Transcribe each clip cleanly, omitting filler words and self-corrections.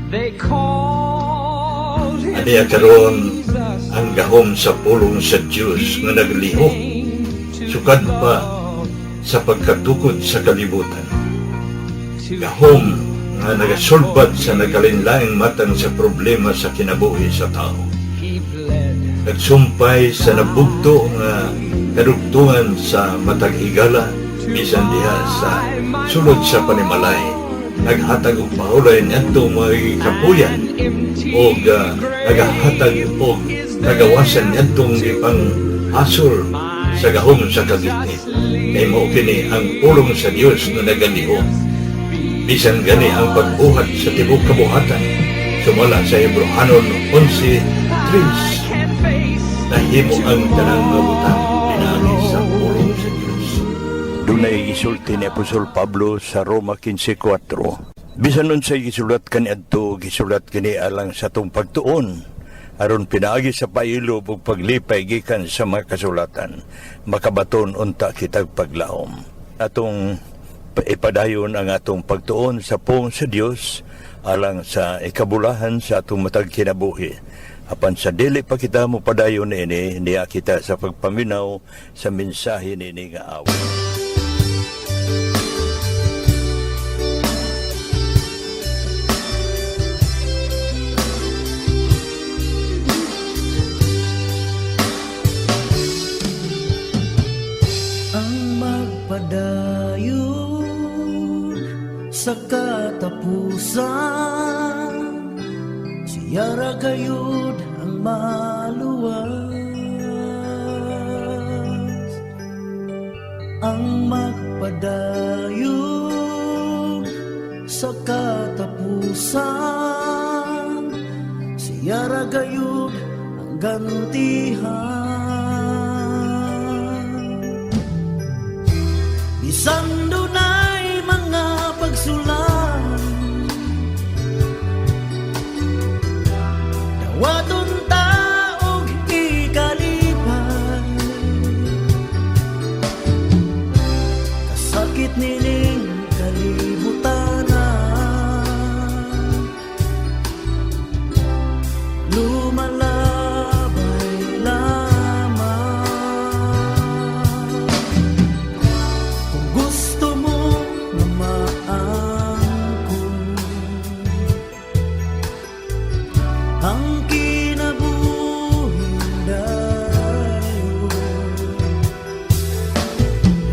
They called him Aniya karon Jesus. ang gahom sa pulong sa Dios nga naglihok sukad pa sa pagkatukod sa kalibutan. Gahom nga nagasulbad sa nagkalainlaing matang sa problema sa kinabuhi sa tao. He bled. Nagsumpay sa nabugto nga kadugtungan sa matag higala bisan diha sa sulod sa panimalay. Naghatag og pahuloy niadto mga kapuyan og nagahatag og kagawasan niadtong gipang hasol sa gahom sa kagitnit. Kay mao kini ang pulong sa Dios nga nagalihok. Bisan gani ang pagbuhat sa tibuok kabuhatan, sumala sa Hebreohanon 11:3, Can face nahimo ang tanang nga butang pinaagi sa pulong sa Dios. Dunay gisulti ni Apostol Pablo sa Roma 15:4. Bisan unsay gisulat kaniadto, gisulat kini alang sa atong pagtuon aron pinaagi sa pailob ug paglipay gikan sa mga kasulatan, makabaton unta kitag paglaom. Atong ipadayon ang atong pagtuon sa pulong sa Dios alang sa ikabulahan sa atong matag kinabuhi. Apan sa dili pa kita mopadayon niini, niya kita sa pagpaminaw sa mensahe niini nga awit. Ang magpadayon sa katapusan, siya ra gayud ang maluwas. Ang magpadayon sa katapusan, siya ra gayud ang gantihan. Bisan dunay mga pagsulay, dawaton ta og ikalipay. Kasakit nining kalibutan, lumalabay lamang. Kung gusto mo na maangkon ang kinabuhing dayon,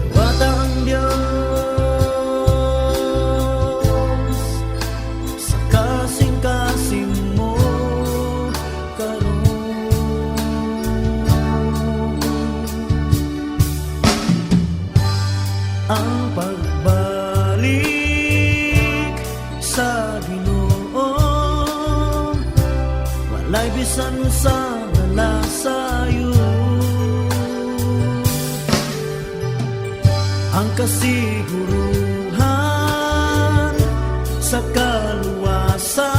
dawata ang Diyos sa kasing-kasing mo karon. Ang pagbalik sa Ginoo, walay bisan sa nasayo. Ang kasiguruhan sa kaluwasan,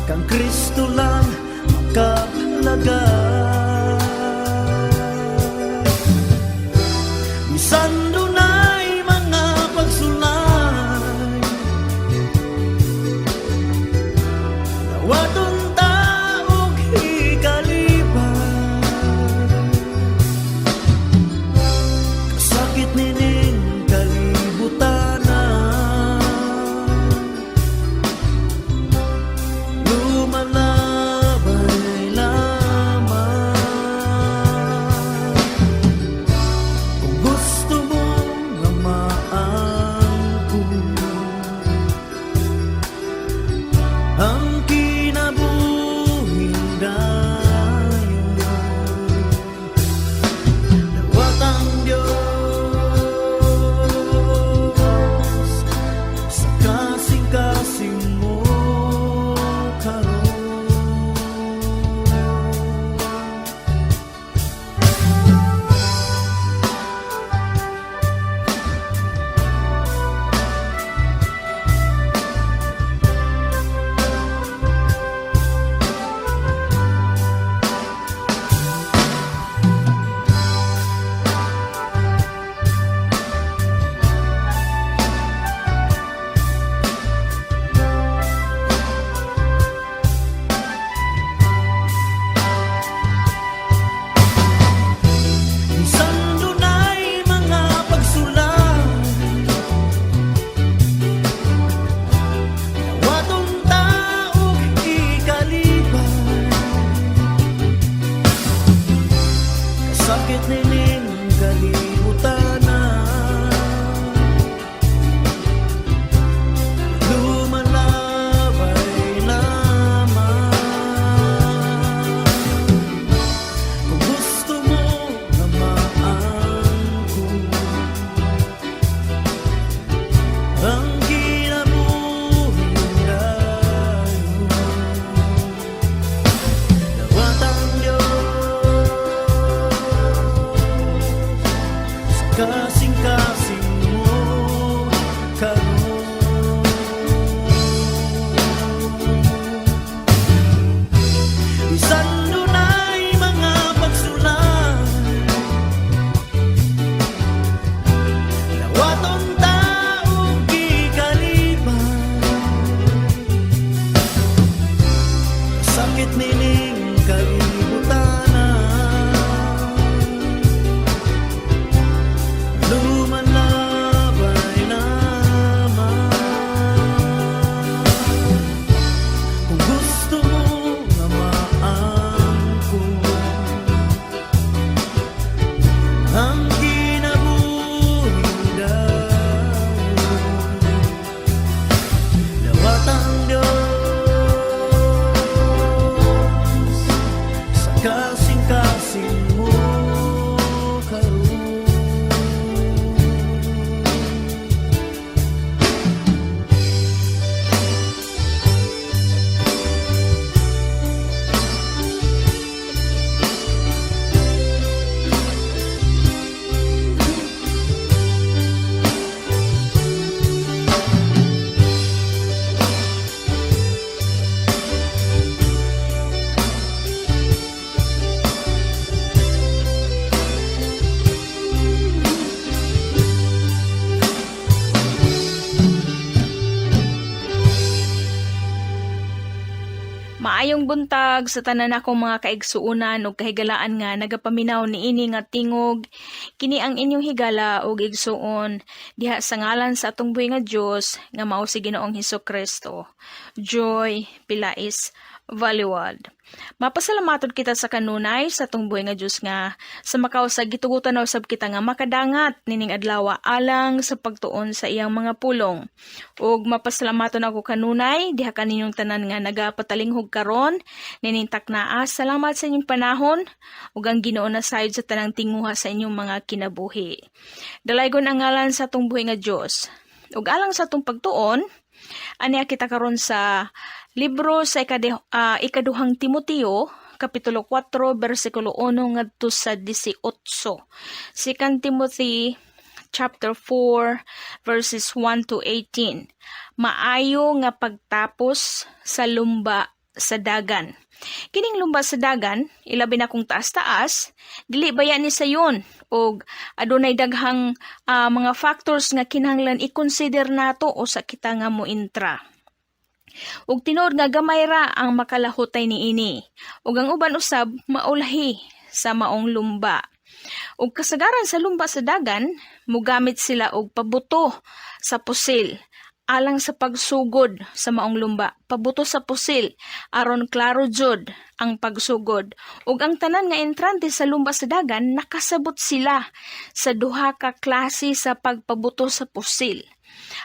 kang Kristo lang makaplaga. Bisan dunay mga pagsulay, dawaton ta og ikalipay. Kasakit nining kalibutan, Maayong buntag sa tanan akong mga kaigsuonan ug kahigalaan nga nagapaminaw niini nga tingog. Kini ang inyong higala ug igsuon diha sa ngalan sa atong buhi nga Dios nga mao si Ginoong Hesus Kristo. Joy Pilais Valiwad. Mapasalamaton kita sa kanunay sa atong buhi nga Dios nga sa makaw sa gitugutan na usab kita nga makadangat nining adlaw alang sa pagtuon sa iyang mga pulong. Ug mapasalamaton ako kanunay diha kaninyong tanan nga nagapatalinghog karon nining taknaa. Salamat sa inyong panahon ug ang Ginoo na sayod sa tanang tinguha sa inyong mga kinabuhi. Dalaygon ang ngalan sa atong buhi nga Dios. Ug alang sa atong pagtuon, aniya kita karon sa libro sa ikaduhang Timoteo, kapitulo 4, bersikulo 1 ngadto sa 18. 2 Timothy chapter 4 verses 1 to 18. Maayo nga pagtapos sa lumba sa dagan. Kining lumba sa dagan, ilabi na kung taas-taas, dili baya ni sayon og adunay daghang mga factors nga kinahanglan i-consider nato usa kita nga mointra. Ug tinuod nga gamay ra ang makalahutay niini. Ug ang uban usab maulahi sa maong lumba. Ug kasagaran sa lumba sa dagan, mugamit sila og pabuto sa pusil alang sa pagsugod sa maong lumba. Pabuto sa pusil aron klaro jud ang pagsugod. Ug ang tanan nga entrante sa lumba sa dagan, nakasabot sila sa duha ka klase sa pagpabuto sa pusil.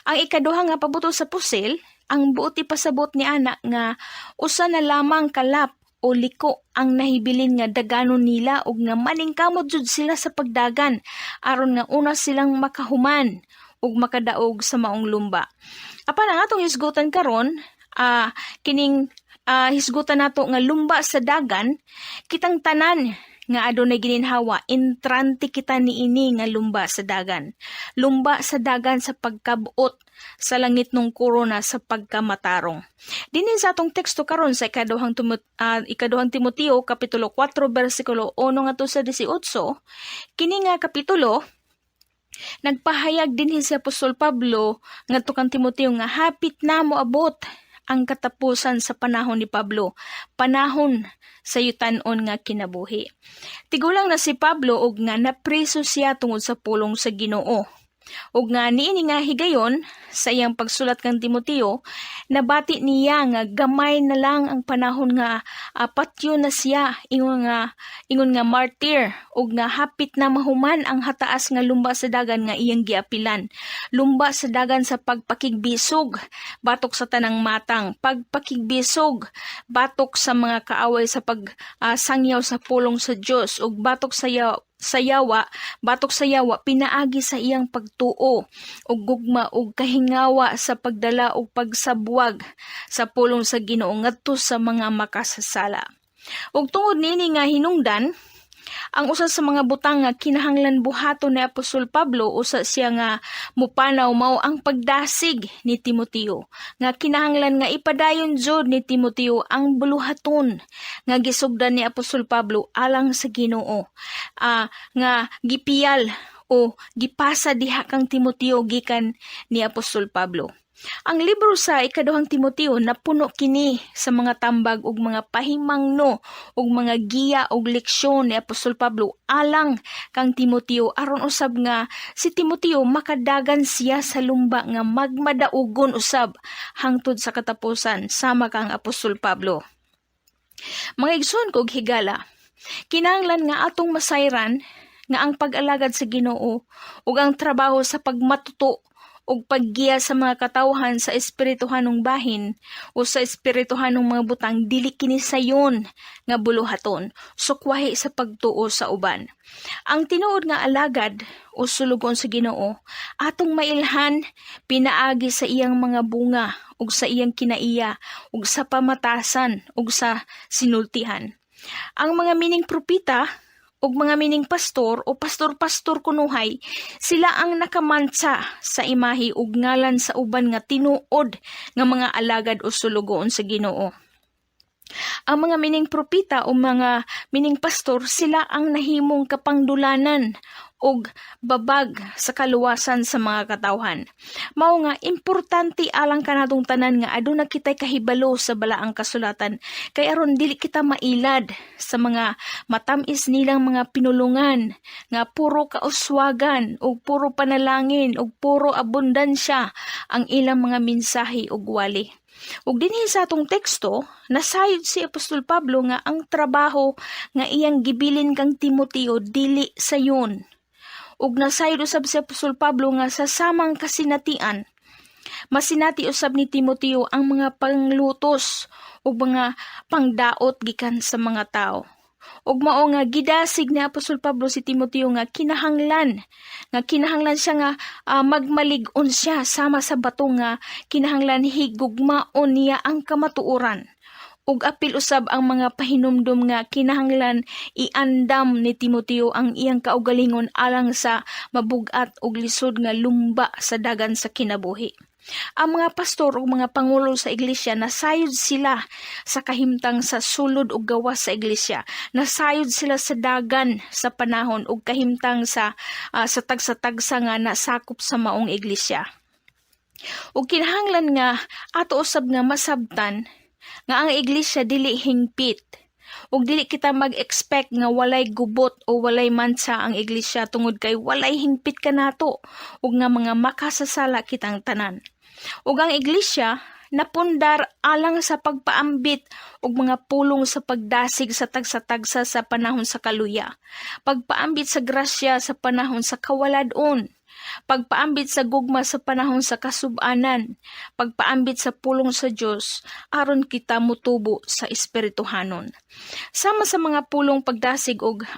Ang ikaduha nga pabuto sa pusil, ang buot ipasabot ni ana nga usa na lamang kalap o liko ang nahibilin nga daganon nila ug nga maningkamot jud sila sa pagdagan aron nga una silang makahuman ug makadaog sa maong lumba. Apan ang atong hisgutan karon, kining hisgutan nato nga lumba sa dagan, kitang tanan nga adunay gininhawa, entrante kita niini nga lumba sa dagan. Lumba sa dagan sa pagkabot sa langitnong korona sa pagkamatarong. Dinhi sa atong teksto karon sa ikaduhang Timoteo kapitulo 4 bersikulo 1 ngadto sa 18, kini nga kapitulo nagpahayag dinhi si Apostol Pablo ngadto kang Timoteo nga hapit na moabot ang katapusan sa panahon ni Pablo, panahon sa yutan-on nga kinabuhi. Tigulang na si Pablo ug nga napreso siya tungod sa pulong sa Ginoo. Ug nga niini nga higayon sa iyang pagsulat kang Timoteo, nabati niya nga gamay na lang ang panahon nga patyo na siya ingon nga martyr ug nga hapit na mahuman ang hataas nga lumba sa dagan nga iyang giapilan. Lumba sa dagan sa pagpakigbisog batok sa tanang matang, pagpakigbisog batok sa mga kaaway sa pagsangyaw sa pulong sa Dios ug batok sa yawa pinaagi sa iyang pagtuo ug gugma ug kahingawa sa pagdala ug pagsabwag sa pulong sa Ginoo ngadto sa mga makasasala. Ug tungod niini nga hinungdan, ang usa sa mga butang nga kinahanglan buhaton ni Apostol Pablo usa siya nga mupanaw mao ang pagdasig ni Timoteo nga kinahanglan nga ipadayon jud ni Timoteo ang buluhaton nga gisugdan ni Apostol Pablo alang sa Ginoo, nga gipiyal o gipasa diha kang Timoteo gikan ni Apostol Pablo. Ang libro sa ikaduhang Timoteo, napuno kini sa mga tambag ug mga pahimangno ug mga giya ug leksyon ni Apostol Pablo alang kang Timoteo aron usab nga si Timoteo makadagan siya sa lumba nga magmadaugon usab hangtod sa katapusan sama kang Apostol Pablo. Mga igsoon ko ug higala, kinahanglan nga atong masayran nga ang pag-alagad sa Ginoo ug ang trabaho sa pagmatuto ug paggiya sa mga katawhan sa espirituhanong bahin o sa espirituhanong mga butang, dili kini sayon nga buluhaton, sukwahi sa pagtuo sa uban. Ang tinuod nga alagad o sulugon sa Ginoo, atong mailhan pinaagi sa iyang mga bunga ug sa iyang kinaiya ug sa pamatasan ug sa sinultihan. Ang mga mining propita ug mga mining pastor o pastor-pastor kunuhay, sila ang nakamantsa sa imahe ug ngalan sa uban nga tinuod nga mga alagad o sulugoon sa Ginoo. Ang mga mining propita o mga mining pastor, sila ang nahimong kapangdulanan ug babag sa kaluwasan sa mga katawhan. Mao nga importante alang kanatong tanan nga aduna kitay kahibalo sa balaang kasulatan kay aron dili kita mailad sa mga matamis nilang mga pinulungan nga puro kauswagan ug puro panalangin ug puro abundansya ang ilang mga mensahe ug wali. Ug dinhi sa atong teksto, nasayod si Apostol Pablo nga ang trabaho nga iyang gibilin kang Timoteo dili sayon. Ug nasayod usab si Apostol Pablo nga sa samang kasinatian, masinati usab ni Timoteo ang mga panglutos ug mga pangdaot gikan sa mga tao. Ug mao nga gidasig ni Apostol Pablo si Timoteo nga kinahanglan siya nga magmalig-on siya sama sa bato nga kinahanglan higugmaon niya ang kamatuoran. Ug apil usab ang mga pahinumdum nga kinahanglan iandam ni Timoteo ang iyang kaugalingon alang sa mabugat ug lisod nga lumba sa dagan sa kinabuhi. Ang mga pastor ug mga pangulo sa iglesia, nasayod sila sa kahimtang sa sulod ug gawas sa iglesia. Nasayod sila sa dagan sa panahon ug kahimtang sa tagsa-tagsa nga nasakop sa maong iglesia. Ug kinahanglan nga ato usab nga masabtan nga ang iglesia dili hingpit ug dili kita mag-expect nga walay gubot o walay mansa ang iglesia tungod kay walay hingpit kanato ug nga mga makasasala kitang tanan. Ug ang iglesia napundar alang sa pagpaambit og mga pulong sa pagdasig sa tagsa-tagsa sa panahon sa kaluya, pagpaambit sa grasya sa panahon sa kawalad-on, pagpaambit sa gugma sa panahon sa kasubanan, pagpaambit sa pulong sa Dios aron kita mutubo sa espirituhanon. Sama sa mga pulong pagdasig og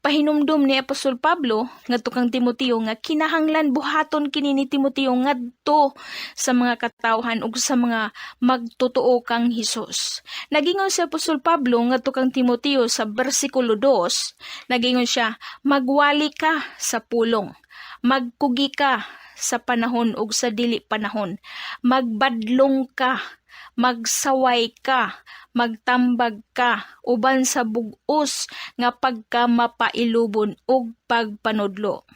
pahinumdum ni Apostol Pablo ngadto kang Timoteo nga kinahanglan buhaton kini ni Timoteo ngadto sa mga katawhan ug sa mga magtotoo kang Hesus. Nagingon si Apostol Pablo ngadto kang Timoteo sa bersikulo 2, nagingon siya, "Magwali ka sa pulong, magkugi ka sa panahon ug sa dili panahon, magbadlong ka, magsaway ka, magtambag ka uban sa bug-os nga pagkamapailubon ug pagpanudlo."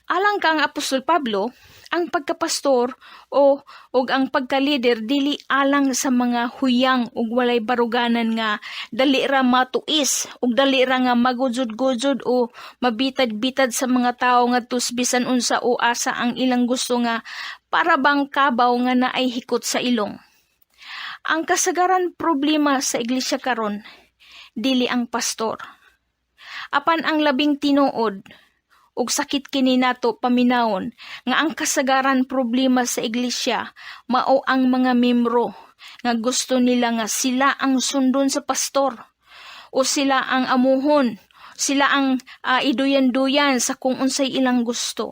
Alang kang Apostol Pablo, ang pagkapastor o ug ang pagkalider dili alang sa mga huyang ug walay baruganan nga dali ra matuis ug dali ra nga magujod-gujod o mabitad-bitad sa mga tawo ngadto bisan unsa o asa ang ilang gusto nga para bang kabaw nga naay hikot sa ilong. Ang kasagaran problema sa iglesia karon dili ang pastor. Apan ang labing tinuod ug sakit kini nato paminawon nga ang kasagaran problema sa iglesia mao ang mga membro nga gusto nila nga sila ang sundon sa pastor o sila ang amuhon, sila ang iduyan-duyan sa kung unsay ilang gusto.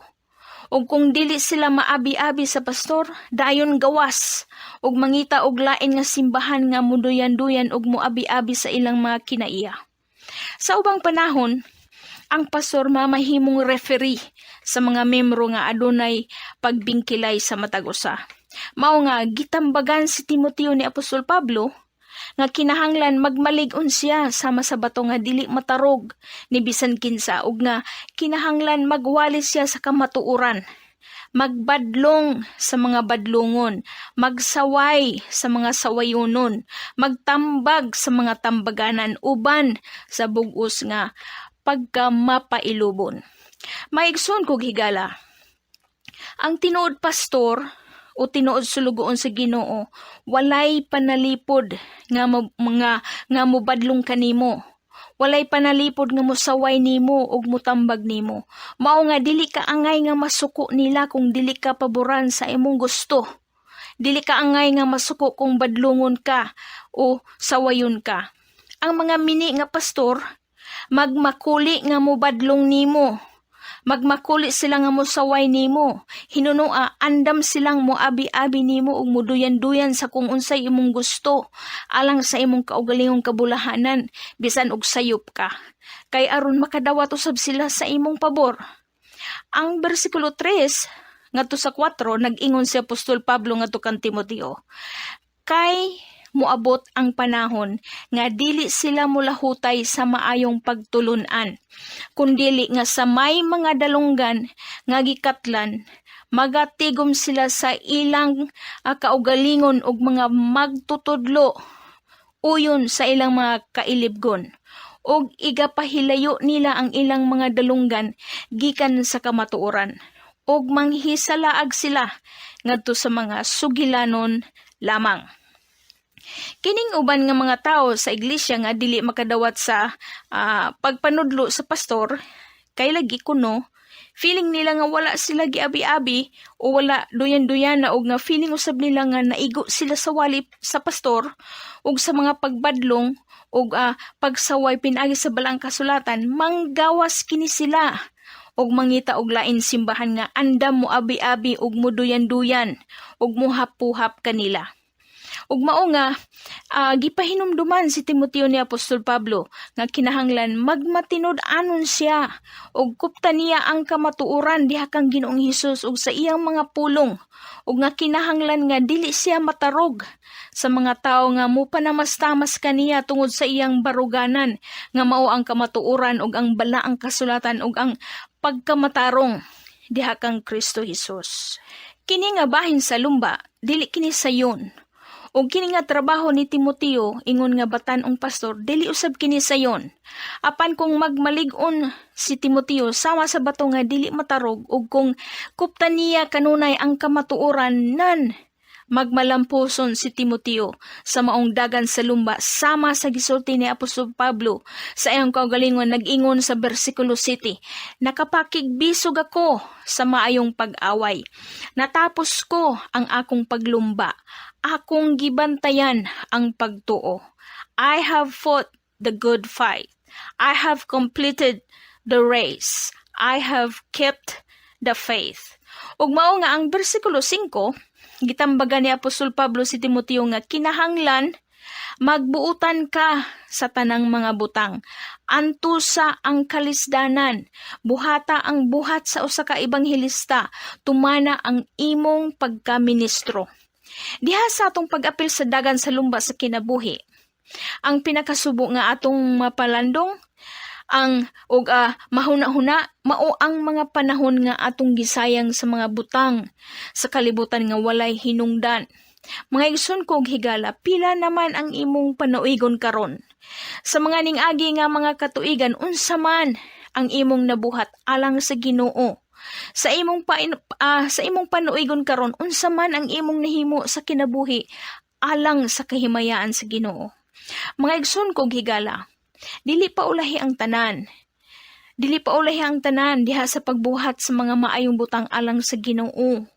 Ug kung dili sila maabi-abi sa pastor, dayon gawas ug mangita og lain nga simbahan nga muduyan-duyan ug moabi-abi sa ilang mga kinaiya. Sa ubang panahon, ang pastor mamahimong referee sa mga membro nga adunay pagbingkilay sa matag usa. Mao nga gitambagan si Timoteo ni Apostol Pablo nga kinahanglan magmalig-on siya sama sa bato nga dili matarog ni bisan kinsa ug nga kinahanglan magwali siya sa kamatuoran, magbadlong sa mga badlongon, magsaway sa mga sawayonon, magtambag sa mga tambaganan uban sa bug-os nga pagkamapailubon. Maigsoon kog higala. Ang tinuod pastor o tinuod sulugoon sa Ginoo, walay panalipod nga mga nga mobadlong kanimo. Walay panalipod nga mosaway nimo ug motambag nimo. Mao nga dili ka angay nga masuko nila kung dili ka paboran sa imong gusto. Dili ka angay nga masuko kung badlungon ka o sawayon ka. Ang mga mini nga pastor magmakuli nga mobadlong nimo. Magmakuli sila nga mosaway nimo. Hinunua, andam silang moabi-abi nimo ug muduyan-duyan sa kung unsay imong gusto alang sa imong kaugalingong kabulahanan bisan og sayop ka. Kay aron makadawat usab sila sa imong pabor. Ang bersikulo 3 ngadto sa 4, nag-ingon si Apostol Pablo ngadto kang Timoteo. Kay Moabot ang panahon nga dili sila mulahutay sa maayong pagtulun-an, kundili nga sa may mga dalunggan nga gikatlan, magatigom sila sa ilang kaugalingon og mga magtutudlo uyon sa ilang mga kailibgon, ug igapahilayo nila ang ilang mga dalunggan gikan sa kamatuoran, ug manghisalaag sila ngadto sa mga sugilanon lamang. Kining uban nga mga tawo sa iglesia nga dili makadawat sa pagpanudlo sa pastor kay lagi kuno feeling nila nga wala sila giabi-abi o wala duyan-duyan na, og nga feeling usab nila nga naigo sila sa wali sa pastor ug sa mga pagbadlong ug pagsaway pinaagi sa Balaang Kasulatan, manggawas kini sila ug mangita og lain simbahan nga andam mo abi-abi ug muduyan-duyan ug muhap-puhap kanila. Ug mao nga gipahinumduman si Timoteo ni Apostol Pablo nga kinahanglan magmatinud-anon siya ug kupta niya ang kamatuoran diha kang Ginoong Hesus ug sa iyang mga pulong, ug nga kinahanglan nga dili siya matarog sa mga tawo nga mupanamas-tamas kaniya tungod sa iyang baruganan nga mao ang kamatuoran ug ang Balaang Kasulatan ug ang pagkamatarong diha kang Kristo Hesus. Kini nga bahin sa lumba, dili kini sayon. Ug kini nga trabaho ni Timoteo ingon nga batan-ong pastor, dili usab kini sayon. Apan kung magmalig-on si Timoteo sama sa bato nga dili matarog ug kung kupta niya kanunay ang kamatuoran, nan magmalampuson si Timoteo sa maong dagan sa lumba sama sa gisulti ni Apostol Pablo sa iyang kaugalingon, nag-ingon sa bersikulo 7, "Nakapakigbisog ako sa maayong pag-away. Natapos ko ang akong paglumba. Akong gibantayan ang pagtuo. I have fought the good fight. I have completed the race. I have kept the faith." Ug mao nga ang bersikulo 5, gitambagan ni Apostol Pablo si Timoteo nga kinahanglan magbuutan ka sa tanang mga butang. Antusa ang kalisdanan, buhata ang buhat sa usa ka ebanghelista, tumana ang imong pagkaministro. Diha sa atong pag-apil sa dagan sa lumba sa kinabuhi, ang pinakasubo nga atong mapalandong ang og mahuna-huna mao ang mga panahon nga atong gisayang sa mga butang sa kalibutan nga walay hinungdan. Mga igsoon ko og higala, pila naman ang imong panuigon karon? Sa mga ning-agi nga mga katuigan, unsa man ang imong nabuhat alang sa Ginoo? Sa imong panuigon karon, unsa man ang imong nahimo sa kinabuhi alang sa kahimayaan sa Ginoo? Mga igsoon ko og higala, dili pa ulahi ang tanan. Dili pa ulahi ang tanan diha sa pagbuhat sa mga maayong butang alang sa Ginoo.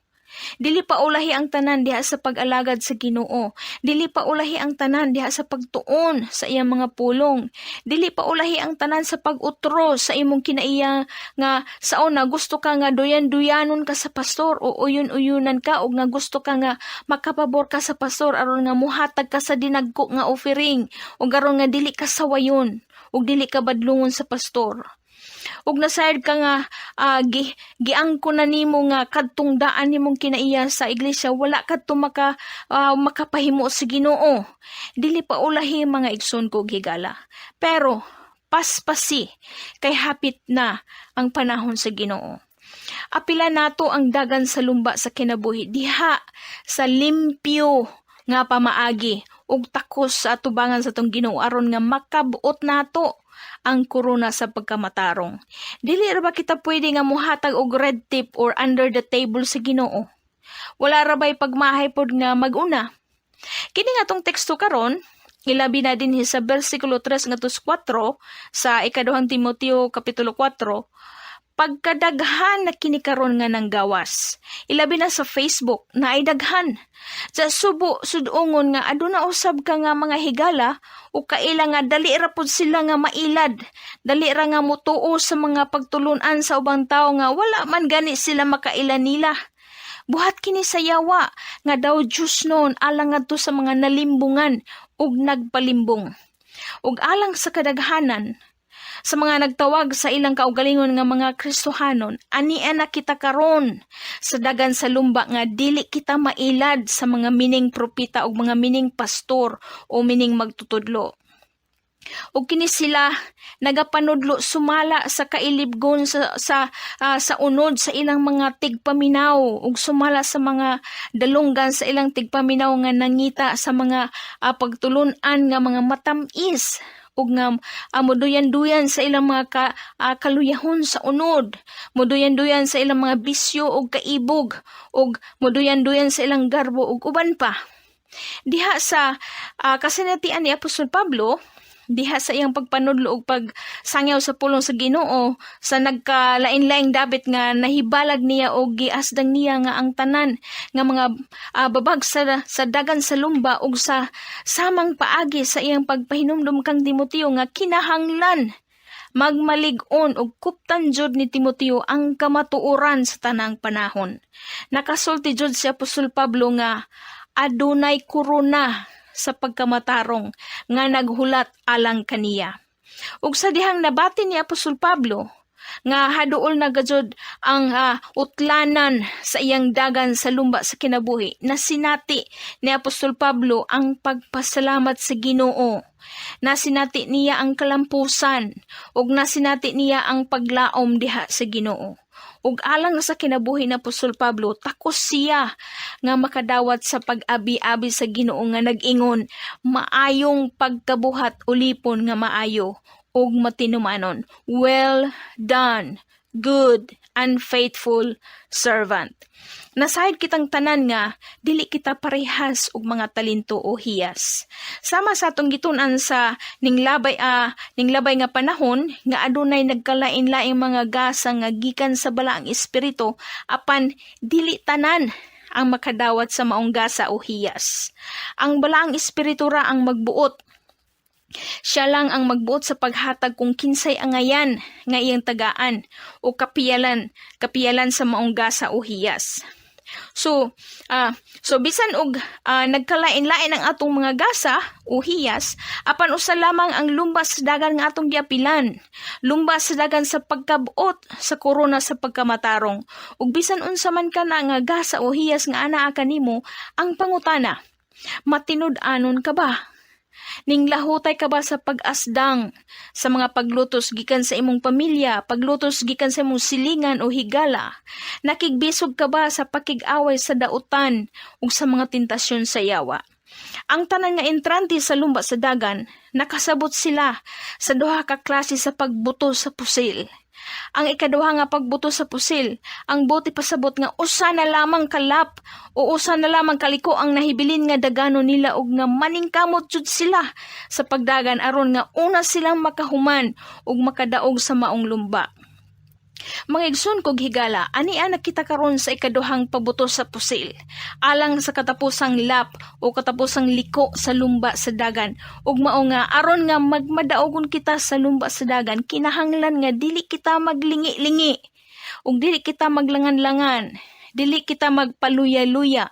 Dili pa ulahi ang tanan diha sa pag-alagad sa Ginoo. Dili pa ulahi ang tanan diha sa pagtuon sa iyang mga pulong. Dili pa ulahi ang tanan sa pag-utro sa imong kinaiya nga sa una gusto ka nga duyan-duyanon ka sa pastor o uyon-uyunan ka, o nga gusto ka nga makapabor ka sa pastor aron nga muhatag ka sa dinagko nga offering o aron nga dili ka sawayon ug dili ka badlungon sa pastor, ug nasayod ka nga giangko na nimo nga kadtong daan nimong kinaiya sa iglesia wala kadto makapahimo sa Ginoo. Dili pa ulahi, mga igsoon ko higala, pero paspasi kay hapit na ang panahon sa Ginoo. Apila nato ang dagan sa lumba sa kinabuhi diha sa limpyo nga pamaagi ug takos sa atubangan sa atong Ginoo aron nga makabuot nato ang korona sa pagkamatarong. Dili ra ba kita pwede nga muhatag og red tip or under the table sa Ginoo? Wala ra ba'y pagmahay pod nga maguna? Kini nga atong teksto karon, ilabi na din sa bersikulo 3 ngadto 4 sa Ikaduhang Timoteo kapitulo 4, pagkadaghan na kini karon nga nanggawas. Ilabi na sa Facebook na ay daghan. Sa subo sudungon nga aduna usab ka nga mga higala o kaila nga dali ra pud sila nga mailad. Dali ra nga mutuo sa mga pagtulunan sa ubang tawo nga wala man gani sila makaila nila. Buhat kini sa yawa nga daw Diyos noon alang ngadto sa mga nalimbungan ug nagpalimbong. Ug alang sa kadaghanan, Sa mga nagtawag sa ilang kaugalingon nga mga Kristohanon, ania na kita karon sa dagan sa lumba nga dili kita mailad sa mga mining propeta o mga mining pastor o mining magtutudlo. Ug kini sila nagapanudlo sumala sa kailibgon sa unod sa ilang mga tigpaminaw ug sumala sa mga dalunggan sa ilang tigpaminaw nga nangita sa mga pagtulun-an nga mga matam-is ug nga moduyan-duyan sa ilang mga kaluyahon sa unod, moduyan-duyan sa ilang mga bisyo ug kaibog, ug moduyan-duyan sa ilang garbo ug uban pa. Diha sa kasinatian ni Apostol Pablo, diha sa iyang pagpanudlo ug pagsangyaw sa pulong sa Ginoo sa nagkalain-laing dabit nga nahibalag niya og giasdang niya nga ang tanan nga mga babag sa dagan sa lumba ug sa samang paagi sa iyang pagpahinumdum kang Timoteo nga kinahanglan magmalig-on og kuptan jud ni Timoteo ang kamatuoran sa tanang panahon. Nakasulti jud si Apostol Pablo nga adunay korona sa pagkamatarong nga naghulat alang kaniya. Ug sa dihang nabati ni Apostol Pablo nga haduol na gajud ang utlanan sa iyang dagan sa lumba sa kinabuhi, nasinati ni Apostol Pablo ang pagpasalamat sa Ginoo. Nasinati niya ang kalampusan ug nasinati niya ang paglaom diha sa Ginoo. Ug alang sa kinabuhi ni Apostol Pablo, takos siya nga makadawat sa pag-abi-abi sa Ginoo nga nag-ingon, "Maayong pagkabuhat, ulipon nga maayo ug matinumanon. Well done, good and faithful servant." Nasayod kitang tanan nga dili kita parehas og mga talento o hiyas. Sama sa atong gitun-an sa ning labay nga panahon nga adunay nagkalain-laing mga gasa nga gikan sa Balaang Espiritu, apan dili tanan ang makadawat sa maong gasa o hiyas. Ang Balaang Espiritu ra ang magbuot. Siya lang ang magbuot sa paghatag kung kinsay angayan nga iyang tagaan o kapiyalan sa maong gasa o hiyas. So bisan og nagkalain-lain ang atong mga gasa o hiyas, apan usa lamang ang lumba sa dagan nga atong giapilan. Lumba sa dagan sa pagkabuot sa korona sa pagkamatarong. Ug bisan unsa man kana nga gasa o hiyas nga anaa kanimo, ang pangutana, matinud-anon ka ba? Ninglahutay ka ba sa pag-asdang sa mga paglutos gikan sa imong pamilya, paglutos gikan sa imong silingan o higala? Nakigbisog ka ba sa pakig-away sa dautan ug sa mga tentasyon sa yawa? Ang tanan nga entrante sa lumba sa dagan, nakasabot sila sa duha ka klase sa pagbuto sa pusil. Ang ikaduha nga pagbuto sa pusil, ang bote pasabot nga usa na lamang ka lap o usa na lamang kaliko ang nahibilin nga dagano nila og nga maningkamot jud sila sa pagdagan aron nga una silang makahuman ug makadaog sa maong lumba. Mga igsoon kog higala, ania na kita karon sa ikaduhang pabuto sa pusil alang sa katapusang lap o katapusang liko sa lumba sa dagan. Ug mao nga aron nga magmadaogon kita sa lumba sa dagan, kinahanglan nga dili kita maglingi-lingi ug dili kita maglangan-langan, dili kita magpaluya-luya,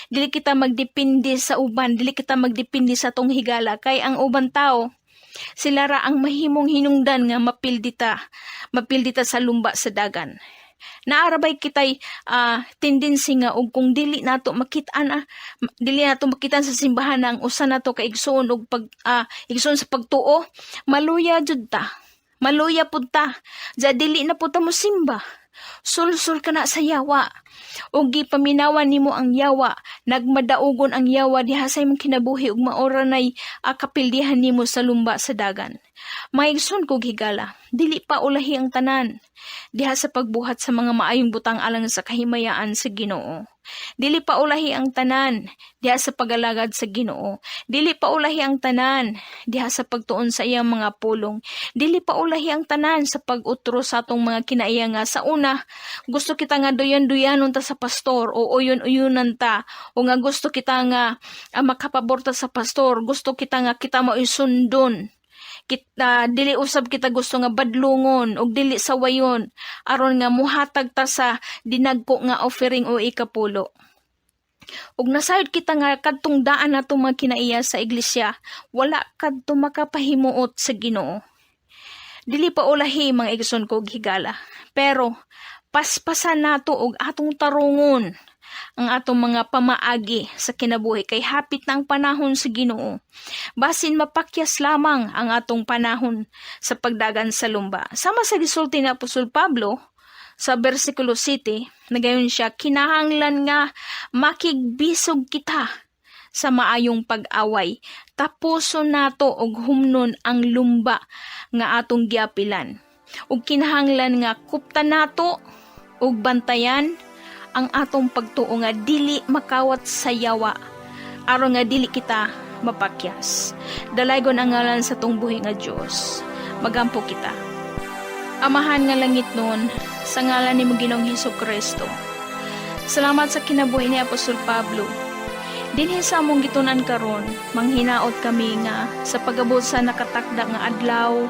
dili kita magdepende sa uban, dili kita magdepende sa atong higala, kay ang uban tao, sila ra ang mahimong hinungdan nga mapildi ta sa lumba sa dagan. Naarabay kitay tendency nga og kung dili nato makit-an dili nato makitaan sa simbahan ang usa nato ka igsoon og pag igsoon sa pagtuo, maluya jud ta. Maluya pud ta. Ja dili na pud ta mo simba. Sulsul ka na sa yawa. Ug gipaminawan nimo ang yawa, nagmadaugon ang yawa diha sa imong kinabuhi ug maora nay kapildihan nimo sa lumba sa dagan. Mga igsoon kog higala, dili pa ulahi ang tanan diha sa pagbuhat sa mga maayong butang alang sa kahimayaan sa Ginoo. Dili pa ulahi ang tanan diha sa pagalagad sa Ginoo. Dili pa ulahi ang tanan diha sa pagtuon sa iyang mga pulong. Dili pa ulahi ang tanan sa pag-utro sa atong mga kinaiya nga sa una gusto kita nga duyan-duyanon ta sa pastor o uyon-uyunan ta o nga gusto kita nga makapabor ta sa pastor, gusto kita nga kita mao'y sundon kita, dili usab kita gusto nga badlungon ug dili sawayon aron nga muhatag ta sa dinagko nga offering o ikapulo. Ug nasayod kita nga kadtong daan natong mga kinaiya sa iglesia wala kadto makapahimuot sa Ginoo. Dili pa ulahi, mga igsoon ko ug higala. Pero paspasan nato og atong tarungon ang atong mga pamaagi sa kinabuhi kay hapit na ang panahon sa Ginoo. Basin mapakyas lamang ang atong panahon sa pagdagan sa lumba. Sama sa gisulti ni Apostol Pablo sa versikulo 7, nagaingon siya, "Kinahanglan nga makigbisog kita sa maayong pag-away. Tapuson nato og humnon ang lumba nga atong giapilan. Ug kinahanglan nga kuptan nato ug bantayan ang atong pagtuo nga dili makawat sa yawa aron nga dili kita mapakyas." Dalaygon ang ngalan sa atong buhi nga Dios. Magampo kita. Amahan nga langitnon, sa ngalan ni Ginoong Hesus Kristo. Salamat sa kinabuhi ni Apostol Pablo. Dinhi sa among gitunan karon, manghinaot kami nga sa pag-abot sa nakatakda nga adlaw,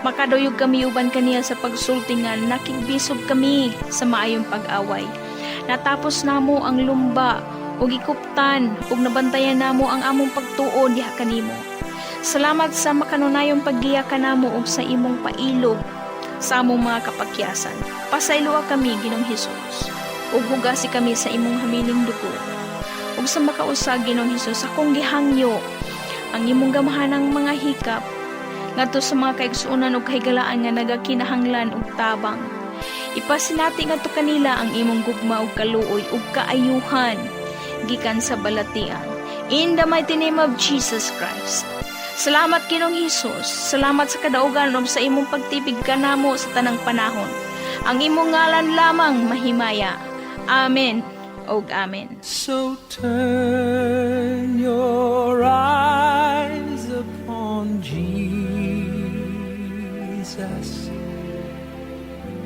makaduyog kami uban kaniya sa pagsulti nga nakigbisog kami sa maayong pag-away. Natapos namo ang lumba ug gikuptan ug nabantayan namo ang among pagtuo diha kanimo. Salamat sa makanunayong paggiya kanamo ug sa imong pailog sa among mga kapakyasan. Pasayloa kami, Ginoong Hesus, ug hugasi kami sa imong hamining dugo. Ug sa makausa, Ginoong Hesus, akong gihangyo ang imong gamhanang mga hikap ngadto sa mga kaigsuonan ug kahigalaan nga nagakinahanglan og tabang. Ipasinati ngadto kanila ang imong gugma ug kaluoy ug kaayuhan gikan sa balatian. In the mighty name of Jesus Christ. Salamat, Ginoong Hesus. Salamat sa kadaugan ug sa imong pagtibig kanamo sa tanang panahon. Ang imong ngalan lamang mahimaya. Amen ug amen. So turn your eyes upon Jesus.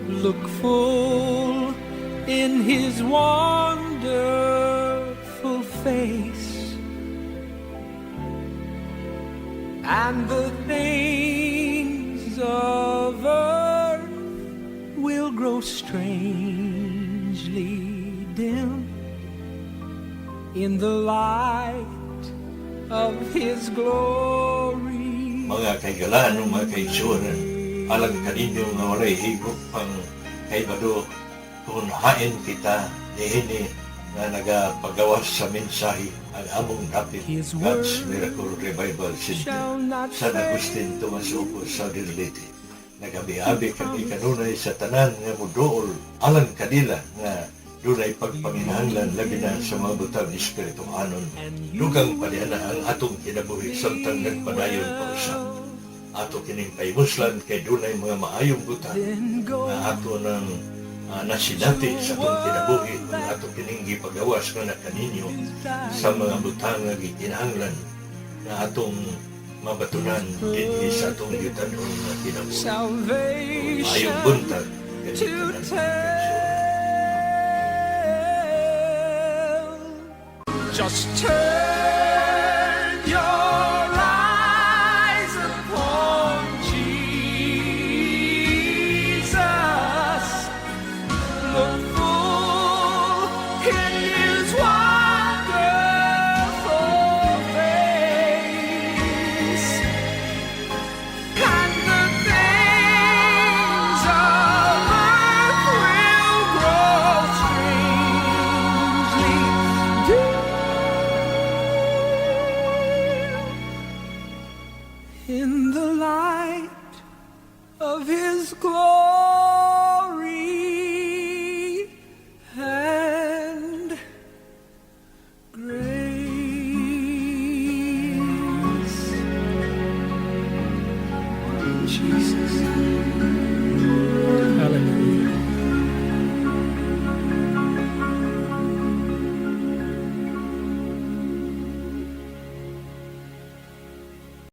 Look full in his wonderful face, and the things of earth will grow strangely dim in the light of his glory. Mga kahigalaan ug mga kaigsuonan, alang kaninyo nga walay higop pang kaibado kung hain kita niini nga nagapagawas sa mensahe, ang among dapit His God's word Miracle Revival Center, shall not San Agustin, Tomas Opo, Southern Leyte. Nagabi-abi kami kanunay sa tanan nga muduol alang kanila nga dunay pagpanginahanglan, labi na sa mga butang espirituhanon. Dugang paniana ang atong kinabuhi samtang nagpadayon pa usab. Ato kining pahimuslan kay dunay mga maayong butang nga ato nang nasinati sa atong kinabuhi kung ato kining gipagawas nga na kaninyo sa mga butang nga gikinahanglan nga atong mabatunan dinhi sa atong yutanon nga kinabuhi. Salvation Maayong buntag to kaninyong tanan. tell. Just turn your eyes upon Jesus. Look full in his wonderful face, and the things of earth will grow strangely dim in the light of his glory.